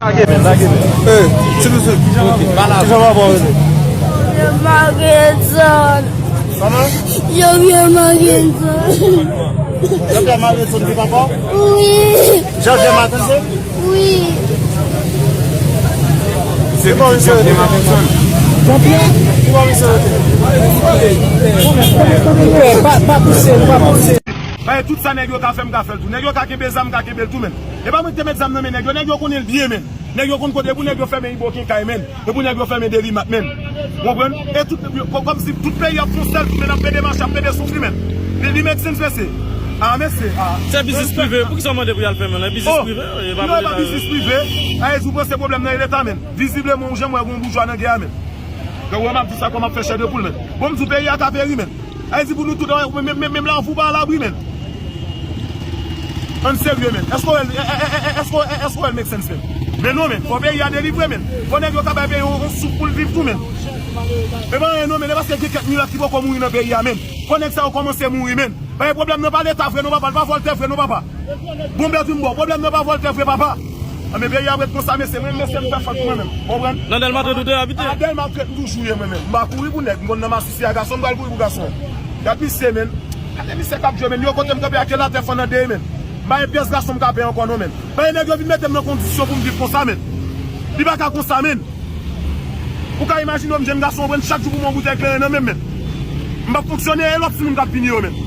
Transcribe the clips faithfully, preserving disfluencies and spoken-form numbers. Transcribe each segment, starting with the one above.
Lage men, lage men. Eh, ti Lucy. Kijan papa w rele? Yo vye Magenson. Kòman? Yo vye Magenson. Yo vye Magenson ki papa w? Wi. Yo vye Magenson? Wi. Se bon, misye rete. Jean-Pierre? Ki bò misye rete? Pa, pa pouse, pa pouse. Bay tout sa nèg yo ka fè, m ka fè l tou. Nèg yo ka kenbe zam, m ka kenbe l tou, men. E pa mwen ki te met zam nan men nèg yo. Nèg yo konnen l byen, men. Nèg yo konn kote pou nèg yo fèmen Iboken kay, men. E pou nèg yo fèmen Delimat, men. Ou konprann? E tout, yo, kò-, kòmsi tout peyi ap fè yon sèl tou, men, ap pede mache, ap pede soufri, men. Li, li make sense, mesye. Ah, mesye, ah. Se biznis prive. Poukisa w mande pou y al fèmen l? Biznis prive, e pa pou Leta. Non, e pa biznis prive. A, e di w panse pwoblèm nan e Leta, men. Vizibleman, ou janm wè gon boujwa nan gè a, men. Gade, wè, m ap di sa kòm ap fè chè de poul, men. Bon, m di w peyi a ka peri, men. Sa vle di pou nou tout, menm, menm, menm lavi w pa alabri, men. Ann serye, men. Èske w wè l, è, è, èske w, è, èske w wè l make sense, men? Men non, men. Fò peyi a delivre, men. Fò nèg yo ka bay peyi a yon, yon souf pou l viv tou, men. E pa anyen non, men. E paske gen kèk milat ki poko mouri nan peyi a, men. Fò nèg sa yo kòmanse mouri, men. Bay pwoblèm nan pa Leta vre non, papa. L pa Voltaire vre non, papa. Bon, bèl di m bon. Pwoblèm nan pa Voltaire vre, papa. Anben peyi a ap ret konsa, mesye. Mwen, mesye, m fè fòt mwen menm. Konprann? Nan Dèlma trèt ou te abite? A Dèlma trèt m toujou ye, mwen menm. M pa kouri pou nèg. M konn nan masisi a gason, m pral kouri pou gason. Gad misye, men. Gade misye k ap jwe, men. Yo kote m kanpe a ke latè fann an de, men. M pa gen pyès gason m ka peye ankò non, men. Bay nèg yo vin mete m nan kondisyon pou m viv konsa, men. Li pa ka konsa, men. Ou ka imajine w, m jèn gason, w pran chak jou pou m yon boutèy kleren nan men m, men. M p ap fonksyone, e lòt timoun k ap vini yo, men.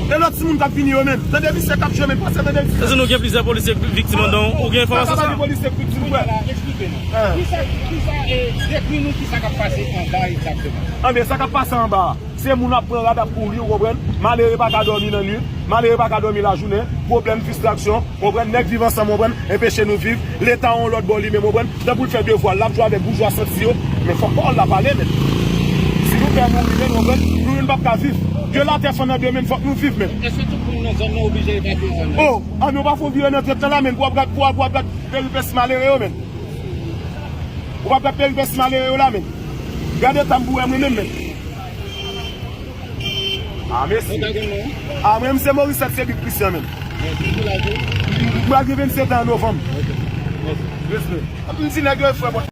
E lòt timoun k ap vini yo, men. Tande misye k ap jwe, men. Panse tande misye. Èske nou gen plizyè polisye k viktim anndan? Ou gen enfòmasyon sa? Sa pa gen polisye k viktim, frè. Eksplike nou. Kisa, kisa, e, dekri nou kisa k ap pase anba egzakteman. Anben, sa k ap pase anba a. Se moun ap pran rad ap kouri, ou konprann? Malere pa ka dòmi nan nuit, malere pa ka dòmi lajounen, pwoblèm, fristraksyon, ou konprann? Nèg Viv Ansanm, ou konprann? Enpeche nou viv, Leta yon lòt bò li menm, ou konprann? Tanpri l fè devwa l, l ap jwe avèk boujwa santi yo, men fòk pawòl la pale, men. Si nou pè mouri, men, ou konprann? Nou youn p ap ka viv. Ke latè fann an de, men, fòk nou viv, men. Èske tout moun nan zòn nan oblije evakye zòn nan? Oh, ann, ou pa fè yon vire nan trèt la, men, pou ap gad, pou ap, pou ap gad peripesi malere yo, men. Ou p ap gad peripesi malere yo la, men. Gade tan m pou wè mwen menm, men. Ah, mesi. Ou ta gen non? Ah, mwen, m se Morisèt, se Big Christian, men. Mesi, ki laj ou? M pral gen vennsenk an an novanm. Ok. Mesi. Respè. M di nèg yo e frè mwen.